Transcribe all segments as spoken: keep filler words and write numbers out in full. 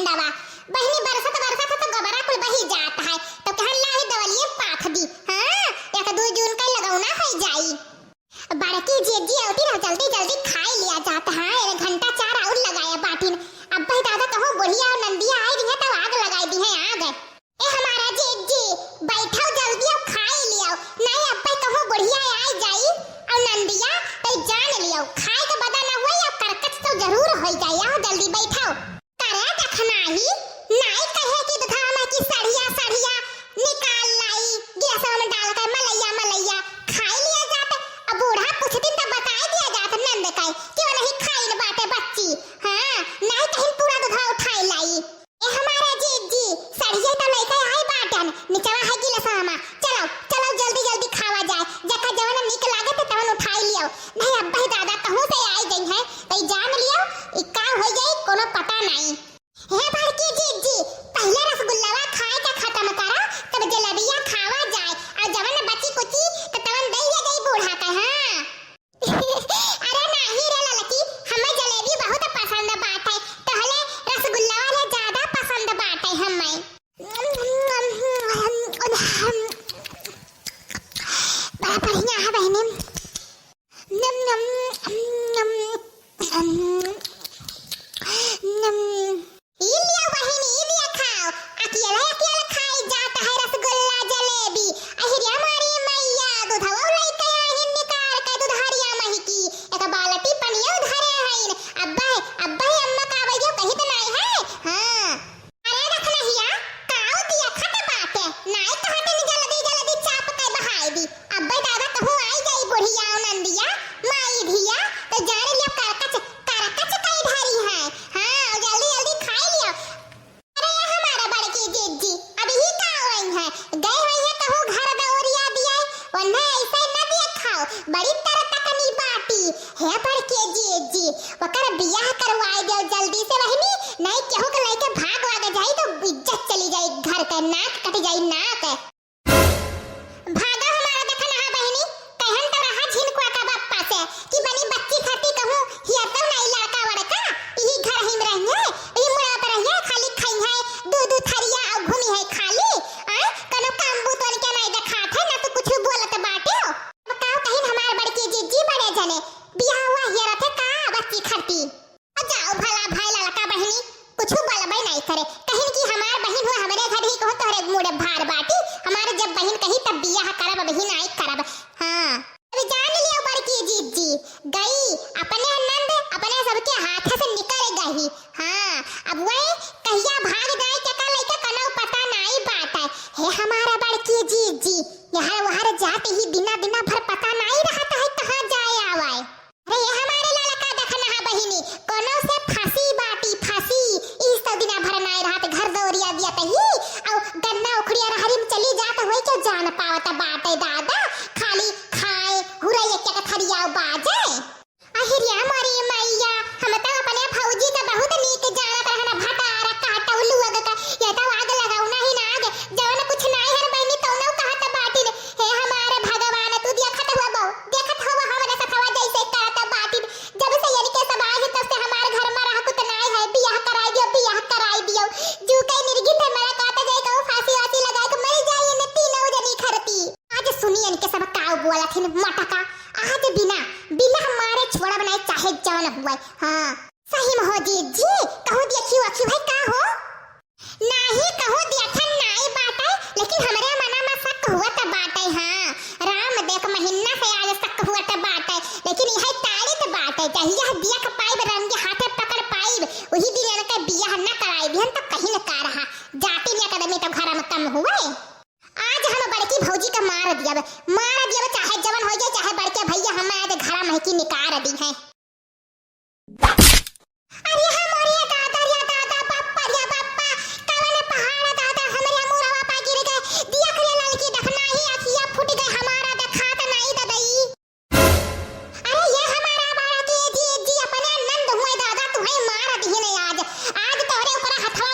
दवा। बहिनी, बरसत बरसत तो गोबरा कुल बही जात है, तो कहन लाई दवलिए पाथ दी। हाँ, एक दू जून का लगौना होइ जाई। बड़की जिज्जी अउती रहो, जल्दी जल्दी खाइ लिया जात है, एक घंटा चार और लगाया बाटिन। अब्बे दादा कहूँ बुढ़िया और नंदिया आइ रही है, तब आग लगाइ दिहे आग। ए हमारा जिज्जी, बैठो जल्दी और खाइ लियो, नहीं अब्बे कहूँ बुढ़िया आइ जाई और नंदिया, तो जान लियो, खाए के बदा न हुए या करकच तो जरूर होइ जाए, आओ जल्दी बैठो। करे दखनाही, नाई कहे कि दुधावा में की सड़िया, सड़िया निकाल लाई, गिलासवा में डाल के मलैया, मलैया खाइ लिया जात। अब बूढ़ा पूछती तब बताइ दिया जात नंद का कि वो नहीं खाइन बाटे बच्ची। हाँ, नाई कहीं पूरा दुधावा उठाइ लाई। ए हमारे जिज्जी, सड़िया तो लइके आइ बाटन, निचवा है गिलासवा में। चलो, चलो जल्दी जल्दी खावा जाए, जका जवन निक लागे तो तवन उठाइ लियो। नहीं अब्बे दादा कहूँ से आइ गई है, तो जान लियो, ई का होइ जाई कोनो पता नहीं। हे बड़की जिज्जी, पहिले रसगुल्लावा खाए के खतम करा, तब जलेबिया खावा जाए, और जवन बची कुची त तवन दइया जाई बूढ़ा के, हाँ। अरे नाही रे ललकी, हमें जलेबी बहुत पसंद बाटे, तहले रसगुल्लावा ले ज्यादा पसंद बाटे हमें। बड़ा बढ़िया है बहिनी। नम, नम, नम, नम, नम। ई लिया बहिनी, ई लिया खाओ। अकेले, अकेले खाई जात है रसगुल्ला, जलेबी। अहिरिया मारी मैया, दूधवा लइके आहिन निकार के दुधारिया महिकी। एक बाल्टी पनिया धरे हइन। अब्बे, अब्बे अम्मा का वजह कही तो नाई है। हाँ। अरे रखनहिया, काऊ दिया खत बाटे, नाई कहत नी जल्दी जल्दी चाप के बहाई दी। अब्बे दादा कहूँ आई जाई बुढ़िया और नंदिया, माई धिया, तो जान लियो करकच, करकच कई ढरी है। हाँ, जल्दी जल्दी खाई लियो। अरे हमारा बड़की जिज्जी, अब ही का होई है, गए होई है कहूँ घर दौरिया दिया, वन्ने ऐसे न दिया खाओ, बड़ी तर तकनी बाटी। हे बड़की जिज्जी, ओकर बियाह करवाई दो जल्दी से बहिनी, नहीं केहू के लइके भाग वाग जाई तो इज्जत चली जाई घर के, नाक कट जाई नाक। भागा हमारा दखनहा बहिनी, कहन तो रहा झिनकुआ का बप्पा से कि बनी बच्ची खाती कहूँ हियरदो नहीं लड़का वड़का, यही घर ही में रहिए, यही मुड़ा पर रहिए, खाली खाई है दू दू थरिया और घूमी है खाली। आय, कनो काम बूत उनके नहीं देखात है, ना तो कुछ बोलत बाटे हो। अब काव कहिन हमार बड़की जिज्जी बड़े जने, बियाह हुआ हियरत है का बच्ची खाती? जाओ भला भाई ललका बहिनी, कुछु बोलबे नहीं करे। कहिन कि हमार बहिन हो, हमरे घर ही कहो तोहरे मुड़े भार बाटी। हमारे जब बहिन कही तब बियाह करब, अबही नहीं करब। हाँ, अब जान लियो बड़की जिज्जी, गई अपने नंद अपने सबके हाथ से निकल गई। हाँ, अब वही कहिया भाग जाए के का लइका कनो पता नहीं बाटे। हे हमारा बड़की जिज्जी, यहाँ वहाँ जात ही दिना दिना भर पता नहीं रहता है कहाँ जाए आवाए। अरे ये हमारे ललका दखनहा बहिनी, कोनो से फंसी बाटी फंसी, ई सब दिना भर नाय रहत घर दौरिया दिया तही, औ गन्ना उखड़िया रहरी में चली जात होई के जान पावत बाटे दादा, खाली खाए, हुरई एक एक थरिया बाजे। अहिरिया मोरी मैया, हम तो अपने भौजी का बहुत नीक जानत रहन, भतार काटौलू अग का, ये तो आग लगाऊ नहीं ना आगे, जवन कुछ नाय हन बहिनी तौनो कहत बाटिन, हे हमारे भगवान, तू देखत हुआ बहू, देखत हुआ हमरे सथवा जैसे करत बाटिन। जब से इनके सब आए हैं, तब से हमारे घर में रह कुत नाय है। बियाह कराई दियो, बियाह कराई दियो। जू के निर्गित है, मेरा काटा जाए कहूँ, फांसी वासी लगा के मर जाए, इन्हें तीनों जनी खरती। आज सुनी इनके सब काव बोला थिन मटका। आज बिना, बिना हमारे छोड़ा बनाए, चाहे जवन हुआ। हाँ, सही में हो जिज्जी, कहूँ देखी वाखी भाई का हो? नाही कहूँ देखन नाई बाटे, लेकिन हमरे मना में शक हुअत बाटे। हाँ, राम देख महीना से आज शक हुअत बाटे, लेकिन यह तारीफ बाटे, जहिया देख पाइब, रंगे हाथे पकड़ पाइब, वही दिन इनके बियाह न कराई दिहन तो कहीं न का रहा, जाति में कदमी तो घर में कम हुए। आज हम बड़की भौजी का मार दियब, मार दियब, चाहे जवन हो जाए, चाहे बड़के भैया हम आज घर में की निकार दी हैं। अरे हमरे दादा रे दादा, बप्पा रे बप्पा, कवन पहाड़ दादा हमरे मुरवा पा गिर गए। देख रे ललकी, देख नाही अखिया फूट गए, हमारा देखात नाही ददई। अरे ये हमारा बाड़ा के जी, जी अपने नंद हुए दादा, तुहे मार दिहिन आज। आज तोहरे ऊपर हथवा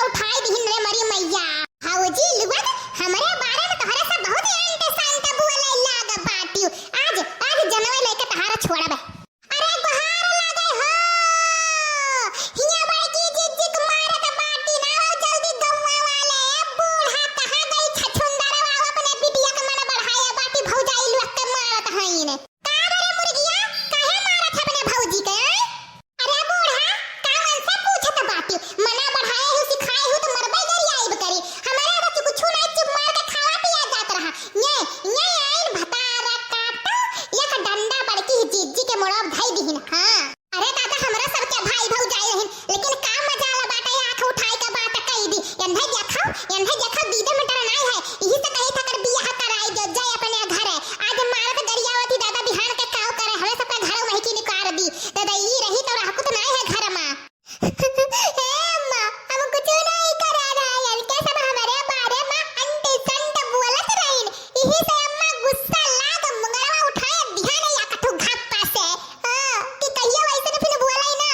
एन्हे देखा बीदे में डर नाई है, इही से कही था कर बियाह कराई दे, जाए अपने घरे। आज मारत गरियावती दादा बिहान के काव करे, हमें सबके घरों में ही की निकार दी। दादा ई रही तो रहकुत नाई है घर मा। ए अम्मा, हम कुछ नहीं करा रहा है, इनके सब हमारे बारे में अंट संट बोलत रहीन। इही से अम्मा गुस्सा लाग मुंगरवा उठाए बिहान या कठू घप्पा से। हाँ, कि कहियो वैसे न फिर बोलाई ना।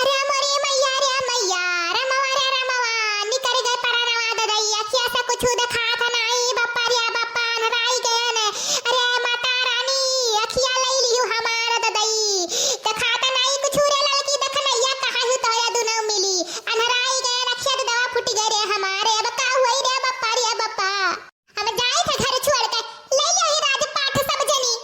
अरे मोरे मैया रे मैया, रमवा रे रमवा, निकर गए परानवा ददई, अखिया से कुछ देखात नाई, बप्पा रे बप्पा, अन्हराई गए ने। अरे माता रानी, अखिया लई लिहू हमार ददई, देखात नाई कुछ रे ललकी, देखनैया कहाँ हूँ तोरा दुनो मिली, अन्हराई गए, अखिया ददवा फूट गए रे हमारे, अब का हुई रे बप्पा रे बप्पा। हम जाई थे घर छोड़ के, ले यही राजपाट सब जनी।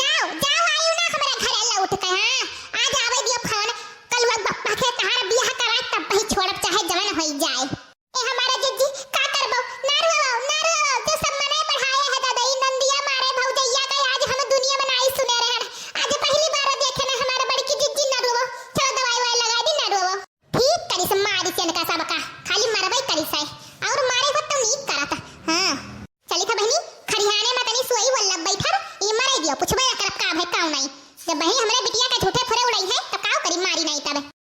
जाओ, जाओ, आयु ना हमारे घरे लौट के, हाँ? आज आवे दियो फोन, कल वह बप्पा के तहार बियाह कराए तब ही छोड़ब, चाहे जवन होई जाए। ए हमारा जिज्जी, का करबो? ना रोवो, ना रोवो, जो सब मने बढ़ाए है दादा, ई नंदिया मारे भौजैया का आज हम दुनिया में नाई सुने रहन। आज पहली बार देखे ना हमारे बड़की जिज्जी ना रोवो। चलो दवाई वाई लगा दी, ना रोवो। ठीक करिस, मारिस इनका सबका, खाली मरबई करिस है, और मारे हो तो नीक करत। हाँ, चली था बहिनी, खरिहाने में तनी सोई वल्लभ बैठब, ई मरे दियो, पुछबे ना करब का भई काऊ नहीं। जब बहिनी हमरे बिटिया के झूठे फुरे उड़ई है, तो काऊ करी मारी नहीं तब।